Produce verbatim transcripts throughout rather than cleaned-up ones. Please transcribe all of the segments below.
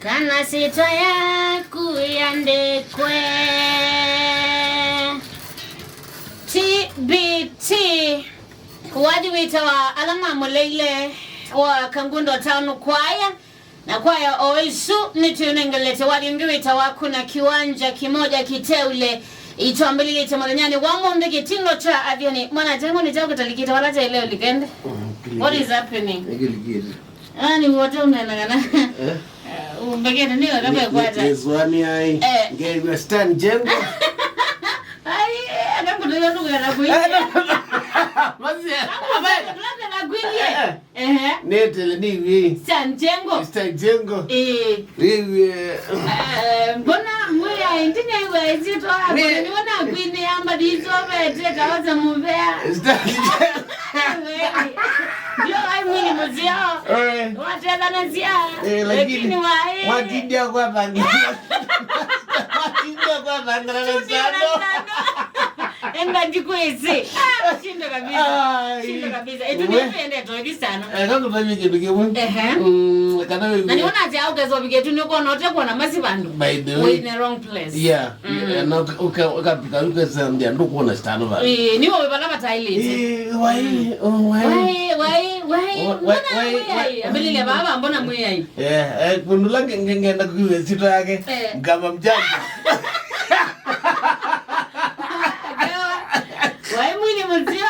Kana syĩtwa yaku yandĩkwe. T B T. Wathi wĩtawa ala mamũleile wa Kangundo Town Choir, na kwaya o ĩsu nĩtwĩnengelete wathi ũngĩ wĩtawa Kuna Kiwanja Kimoja Kiteule. Itwambĩlĩlĩte mũthenyanĩ wa ũmũnthĩ kĩtindo kya Athiani. Mwana kyangu nĩ kyaku talikĩte wala kyaile ũlikende. Mm, kĩlikĩte. What is happening? Nĩkĩlikĩte. Ah, nĩ wote ũnena kana. Eh? Eh, umbekete nĩ wega. Nĩ, nĩ, kwata. Nĩ swani ai. Eh. Ngegwa Stan Jengo. Ai, eh, anakutoa ndugu ya nakuiye. Eh, no, no, no. Basi, abe. Nakuiye. Eh. Ehe. Netele nĩw'e. Stan Jengo. Stan Jengo. Eh. Nĩw'e. Eh, mbona mwĩai ndinaiwa ĩsyĩtwa yako? Nĩ- Nĩwona kwinĩ yamba ndizovete kaoza mũvea. Stan Jengo. Ndio, ai mwini muzio. Eh. Watethanasya. Eh, lakini, lakini waĩ. Watindia kwa thangana. Watindia kwa thangana na sando. Enda ndikwĩsĩ. Ah, shindo kabisa. Ai. Shindo kabisa. Etu we- nĩtwendetwe hivi sana. Eh, kakutavye kĩndũ kĩmwe. Ehe. Mm, kana we- Na nĩwona atĩ aũkesa ũvike tu nĩũkona ũtekuona masi vandũ. By the way. We're in the wrong place. Yeah. Mm. Eh, na ũka- ũka- ũkapika ũkasambia ndũkuona sitano vandũ. Eh, nĩwe wĩ vala vataĩlĩte. Eh, wai, oh, wai. Wai, wai, wai. Wa- wa- Mbona wai, mwĩai? Wai. Ambĩlĩlya vava, mbona mwĩai? Eh, eh, kũndũ la nge- nge- ngenda kuiwe sito yake. Eh. Ngama mjanja. Waĩ mwini muzio,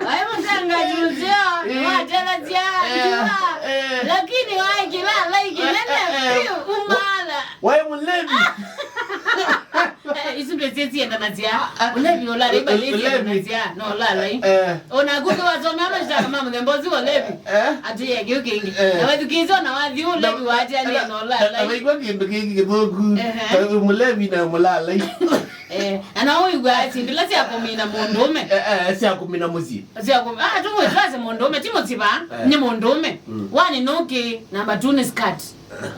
waĩ mũtangazi muzio, eh, nĩwatelasya, eh, njua, eh, lakini waĩ kĩlala ikinene, eh, eh, piũ, umala. Waĩ mũlevi. Eh, isu ndwĩsĩ siendanasya. Ah, ah. Ũlevi ũlala, ĩbalĩ, ũlevi siendanasya na ũlala. Eh. Ona kuthi wasomea mashitaka ma mũthemba ũsu wa ũlevi. Eh. Ati ye kĩu kĩngĩ. Eh. Na wethukĩĩsya ona wathi ũlevi waatianĩa na ũlala. Na vaigwa kĩndũ kĩngĩ kĩthũku. Ehe. Ta wĩ mũlevi na mũlala. Eh, na no wĩw'aa syĩndũ ila sya kũmina mũndũũme. Eh, eh, sya kũmina mũsyĩ. Sya kũm-, ah, tũmwĩtwasye mũndũũme, ti mũsiva, eh, nĩ mũndũũme. Mm. One nũkĩ, number two nĩ skirt.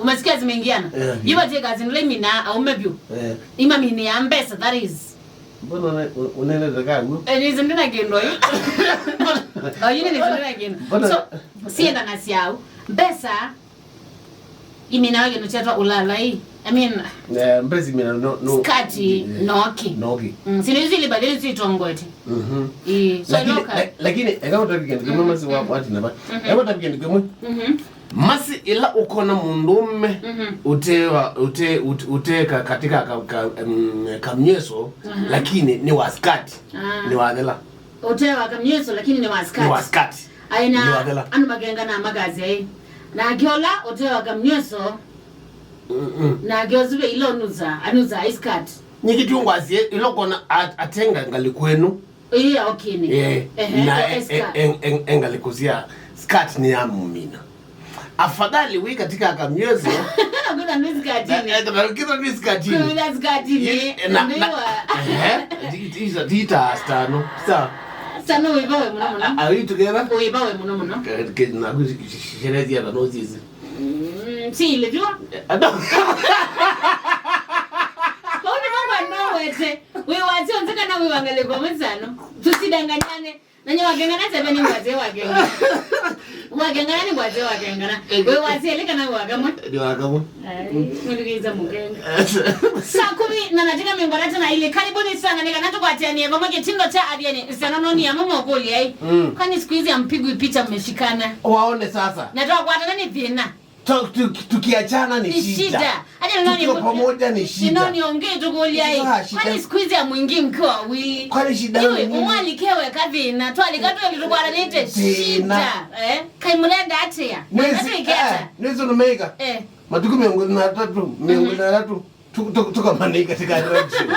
Umesikia zimeingiana? Eh, yu vatiĩka syĩndũ ila iminaa aũme vyũ. Eh. Imaminĩa mbesa, that is. Mbona une- u- unenete kaw'o? Eh, nĩ syĩndũ na kĩndũ yu. Oh, yu nĩ syĩndũ na kĩndũ. Mbona- So, siendanasya au. Mbesa iminawa kĩndũ kyetwa ũlalai. I mean, eh, mbesi mina no, no, skati, eh, noki. Noki. Mm, sino isu ilibadili isu itongoete. Mhm. Ii, so lakini, loka- la- lakini, eka ũtavye kĩndũ kĩmwe, mm, masi wa, mm, watina va. Mhm. Eka ũtavye kĩndũ kĩmwe. Mhm. Masi ila ũkona mũndũũme, mhm, ũtewa, ũte-, ũte-, ũteka katika ka, ka, em, kamyeso, mhm, lakini nĩ wa skati, ah, nĩ wa thela. Ũtewa kamyeso, lakini nĩ wa skati. Nĩ wa skati. Aĩ na nĩ wa thela. Andũ makenganaa makasya ĩ. Nake ũla ũtewa kamyeso, mm, mm, nake ũsu ve ila ũnusa, anusa ice cut. Nyingĩ tu ngwasye, ila ũkona at-, atenga ngalĩko ĩno. Ĩĩ, okini. Eh, ehe, na o e-, e-, escort. E-, e-, e-, ngalĩko sya skirt nĩ ya mũmina. Afadhali wĩ katika kamyeso. Kuna nĩ skatini. Na, eh, na, kuna nĩ skatini. Kuna skatini. Yes, eh, na, na, ndiwa. Ehe, ti-, ti-, ti-, ti ta stano. Sa. Stano wĩva we mũno mũno. A-, are we together? Wĩva we mũno mũno. Ke-, ke-, na ku-, sherehe ya na nozisi. Mm, si ile jua. Eh, no. Kwa hiyo mambo anawete. Wĩ wasyo nzika na wĩ wangalie kwa mzano. Tusidanganyane. Na nye wakengana tebe ni ngwaze wakengana. Wakengana ni ngwaze wakengana. Eh. Wĩ wasyo ile kana wakamwe. Ni wakamwe. Ai, mwiza mukenge. Saa kumi na dakika mĩongo ĩtatũ na ilĩ. Karibuni sana. Nĩ kana tũkwatĩanie vamwe kĩtindo kya Athiani. Sano noni ya mama ũkũlya ai. Mm. Kwani siku hizi hampigwi picha mmeshikana? Waone sasa. Na twakwatana nĩ thĩna. Tu-, tu-, tukiachana ni shida. Ni shida. Aje nani tukiwa pamoja ni shida. Sinoni ongee tukulia hii. Sasa shida. Kwani siku hizi hamwingii mkiwa wawili? Kwani shida ni nini? Iwe, umwalike we kathina. Twalika tu ndio tukwaranite. Thina. Shida. Eh? Kai murenda atia? Nesi, murenda ikiata? Eh, nesi unameka. Eh. Matukũ mĩongo ĩlĩ na atatũ, mĩongo ĩlĩ na atatũ. Mhm. Tu-, tu-, tukamanĩka katika road show.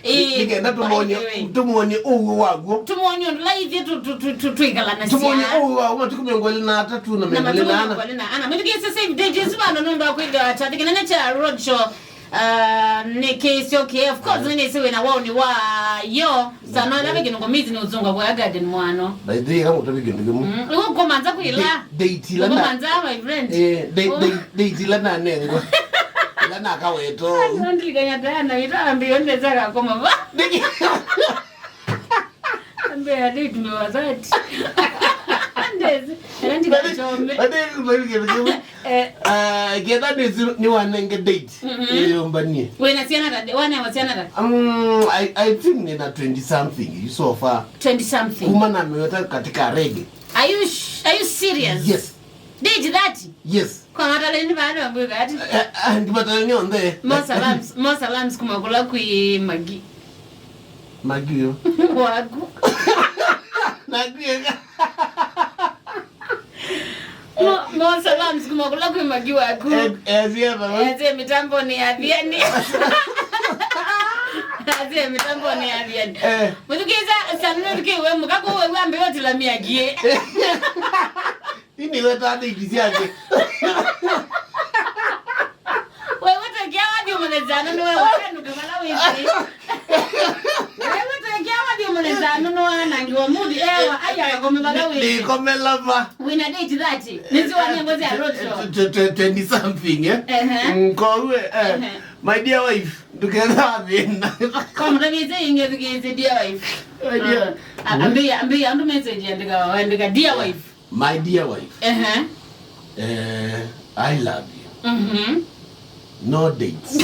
Ĩĩ. Nĩ kenda tũmonye, by the way, tũmonye ũw'o waguo. Tũmonye ũndũ la ithyĩ tũ-, tũ-, tũ-, tũ-, twĩkalanasya. Tũmonye ũw'o waguo, matukũ mĩongo ĩlĩ na atatũ na mĩongo ĩlĩ na ana. Na mĩongo ĩlĩ na ana. Ana. Mĩthukĩĩsye save date ĩsu vandũ nũndũ wa kwĩthĩwa kyathĩ kĩnene kya road show, ah, nĩ kĩsyokie. Of course, nĩ nĩsĩ wĩna waũni wa yo. Sana, na vĩkĩ nũkũmĩti nĩ ũsũnga kwa garden mwano. By the way, kama ũtavĩ kĩndũ kĩmwe. Mm, ũkũmanza kwĩla. Date ila na- Ũkũmanza, my friend. Eh, date, oh, date, date ila nanengwa. Ila nakawetwa. Ndilikanya kana wĩta ambĩyo ndeza kakoma va. Ambĩya date me wa thirty. Ela ndikachome. Ate, ate, ate, ate, ate, eh, ah, ketha nĩsĩ nĩwanenge date. Mhm. Ĩyũmbanie. Wĩna syana ta, wanewa syana ta? Um, I, I think nina twenty something so far. Twenty something. Kuma na miota katika reggae. Are you sh-, are you serious? Yes. Date thirty? Yes. Kwa mataleni bado wambuka ati? Eh, eh, ndi mataleni onthe. More salams, more salams kuma kula kwi Magi. Magi yo. Waku. Nakwĩka. Mo, mo salams kuma kula kwi Magi waku. Eh, eh, zieva, eh? Eze mitambo ni athiani. Eze mitambo ni athiani. Eh. Muthukiza, sanuna tukiwe, mukaku we wambe otilamia gie. Ini we tata ikisiake. Wewe tekea wathi umunezano ni wewe kanu kamala wisi. Wewe tekea wathi umunezano ni wanangi wa mudi ewa aya kome bala wisi. Nikome lava. Wina date thirty. Nisi wani ngozi ya road show. Tw-, tw-, tw-, twenty something, eh? Ehe. Mm, kwa uwe, eh. Ehe. My dear wife, tuketha thina. Kwa mutavise inge tukeze dear wife. My dear. Ah, a-, ambia, ambia, andu message andika, andika dear wife. My dear wife, ehe, eh, I love you. Mhm. No dates.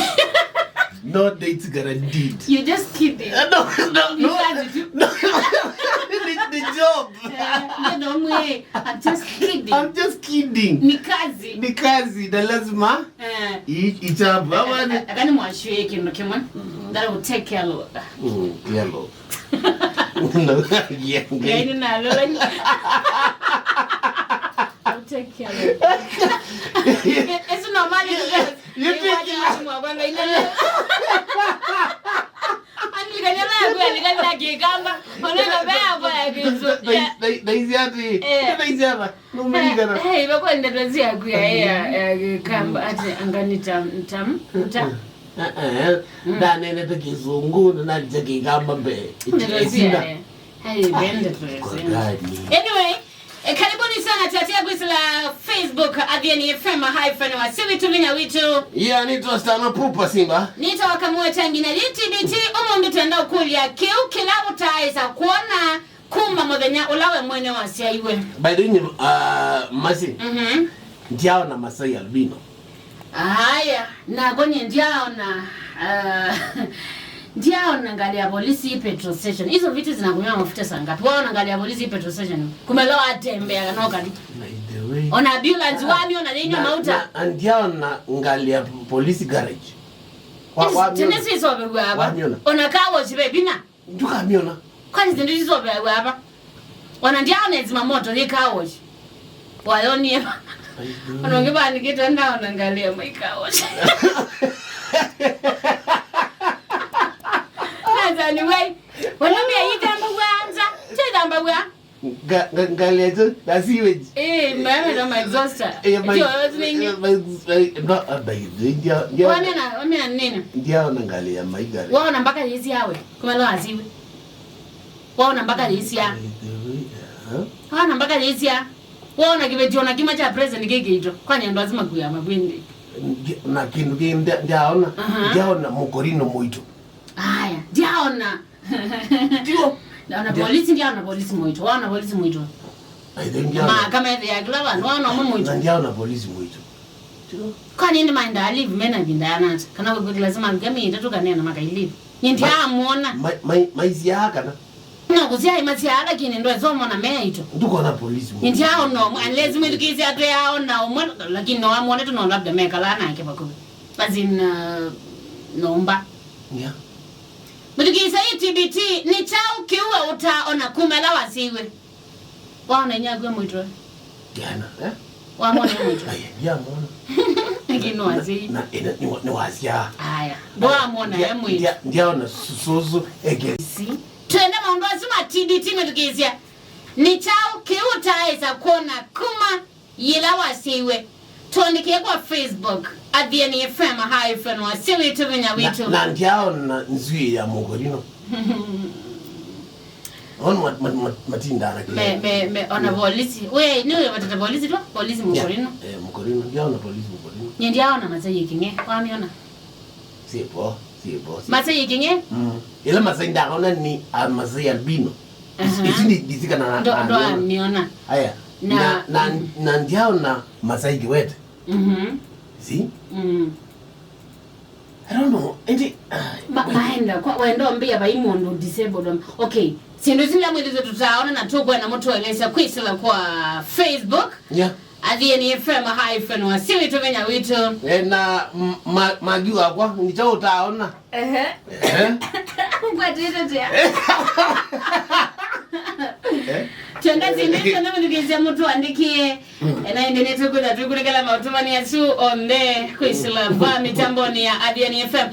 No dates guaranteed. You're just kidding. Uh, no, no, no. Ni kazi tu. No. Ni, ni job. Eh, ndio mwe. I'm just kidding. I'm just kidding. Ni kazi. Ni kazi, na lazima, eh, i-, ichambwe. Ama ni, eh, eh, kani mwashwe kindu kimwe. Mhm. That will take care of. Mm, yellow. No, yeah, yeah. Ngai nĩ nalola. I'll take care of it. It's normal. You take care. Ani kanya ba ya kwa ni kanya kikamba. Ona na ba ya kwa ya kizu. They, they, they, they say ati. Eh. They say ati. Nũmĩlikana. Eh, eh, ivakwendete syaku ya, ya, ya Gĩkamba, ati anga nĩ tam, tam, tam. Eh, eh, mm, ndanenete Kĩsũngũ, na nalĩkya Kĩkamba mbee. Ndeto sia, eh. Hai, bende tuweze. Anyway, eh, karibuni sana Chatia Gwisi la Facebook, Athiani F M hyphen wa Sivitu Vinya Witu. Yeah, nitwa Stano Pupa Simba. Nitwa Wakamua Changi na T B T, ũmũnthĩ twenda ũkũlya kĩu kĩla ũtaĩsa kwona kuma mũthenya ũla we mwene wasyaiwe. By the way, uh, Mercy, mhm, ndiaona Masai albino. Aya, nako nye ndiaona, uh, ndiaona ngali ya polisi hii petrol station. Hizo vitu zinakunywa mafuta saa ngapi? Waona ngali ya polisi hii petrol station? Kumelewa atembea kana wakati. By the way. Ona ambulance, ah, wamiona yenye mauta. Na, na ndiaona ngali ya polisi garage. Wa, wamiona. Tene sisi wabewa hapa. Wamiona. Ona kawo chibe bina. Ndukamiona. Kwani zindu isu isoveawa ava? Ona ndiaona zimamoto yĩ car wash. Wayonie. Ona ũngĩ vanikĩte ndaona ngalĩ ya my car wash. Nazani wei. Wanumia yithambagwa nza. Tithambagwa. Nga-, nga-, ngalĩ ya cho, na sewage. Eh, mama na my exhauster. Eh, my, tio, eh, my, my, no, uh, by the way, ndia-, ndia-, wamena, wamena nini? Ndiaona ngalĩ ya my garage. Waona mpaka yĩsyawe. Kumalo asiwe. Waona mpaka yĩsya. By the way, uh-huh. Waona mpaka yĩsya. Waona kĩveti ona kĩmwe kya present kĩkĩito. Kwani andũ asu makuaa mavĩndĩ? Ndi-, na kĩndũ kĩ ndia-, ndiaona, aha, ndiaona mũkorino mũito. Aya, ndiaona. Tio. Ndaona polisi, ndiaona polisi mũito. Waona polisi mũito? I think ndiaona. Mahakama ĩthĩaa kĩla vandũ, waona ũmwe mũito? Na ndiaona polisi mũito. Tio. Kwani nĩ maendaa leave mena ĩvinda yanata? Kana kwĩ lazima avikia mĩĩ ĩtatũ kana ĩna makai leave? Nyie ndiamwona. Ma-, ma-, maisyaa kana? No kũsyaa imasyaa, lakini ndwesa ũmona me aito. Ndukona polisi mũito. Nyie ndiaona ũmwe, unless mwĩthukĩĩsya atweaona ũmwe, lakini no amwonete no labda mekalaa nake vakuvĩ. As in, uh, nyũmba. Yeah. Mũthukĩĩsya hii T B T, nĩ kyaũ kĩu we ũtaaona kuma ĩla wasyaiwe? Waona inyia akw'a mũitwe? Ndiana, eh? Wamwona e mũitwe? Ai, ndiamwona. Lakini nĩwasyai. Na, na, ĩna, nĩ wa-, nĩwasyaa. Aya. Ndwamwona e mũitwe? Ndia-, ndiaona su-, susu eke. Si. Twende maũndũ asu ma T B T, mũthukĩĩsya. Nĩ kyaũ kĩu ũtaaĩsa kwona kuma yĩla wasyaiwe? Tũandĩkĩe kwa Facebook, Athiani F M hyphen wa Sivitu Vinya Witu. Na, na ndiaona nzwii ya mũkorino. Ona mat-, mat-, mat-, matindaa na me, kĩleo. Me, me, ona polisi. We, nĩ ũyũ watata polisi tu? Polisi mũkorino. Yeah, eh, mũkorino. Ndiaona polisi mũkorino. Nye ndiaona Masai Kĩng'e. Wamĩona? Sipo, sipo, sipo. Masai Kĩng'e? Mm. Ĩla Masai ndaona nĩ a Masai albino. Aha. Isu nĩ ndisikana na, ndo, na, ndo na, amiona. Aya. Na, na, na, na ndyaona Masai Kiwete. Mhm. See? Mm. I don't know. Ĩndĩ, ah, ma-, maenda kwa wendo mbia vai mũndũ disabled wa-, okay. Syĩndũ isu nĩla mwĩthĩtwe tũtaona na tũkwenda mũtũelesya kwĩsĩla kwa Facebook. Yeah. Athiani F M hyphen Wasili tũvenya witũ. Eh, na m-, ma-, Magi wakwa, nĩkyo ũtaona. Ehe. Ehe. Ngwatĩte tĩa. Eh? Twenda syĩndũ isu nĩ mũthukĩĩsya mũtũandĩkĩe. Mm. Na ĩndĩ nĩtũkwĩtha twĩkunĩkĩla maũtũmani asu onthe kwĩsĩla va mĩtambonĩ ya Athiani F M.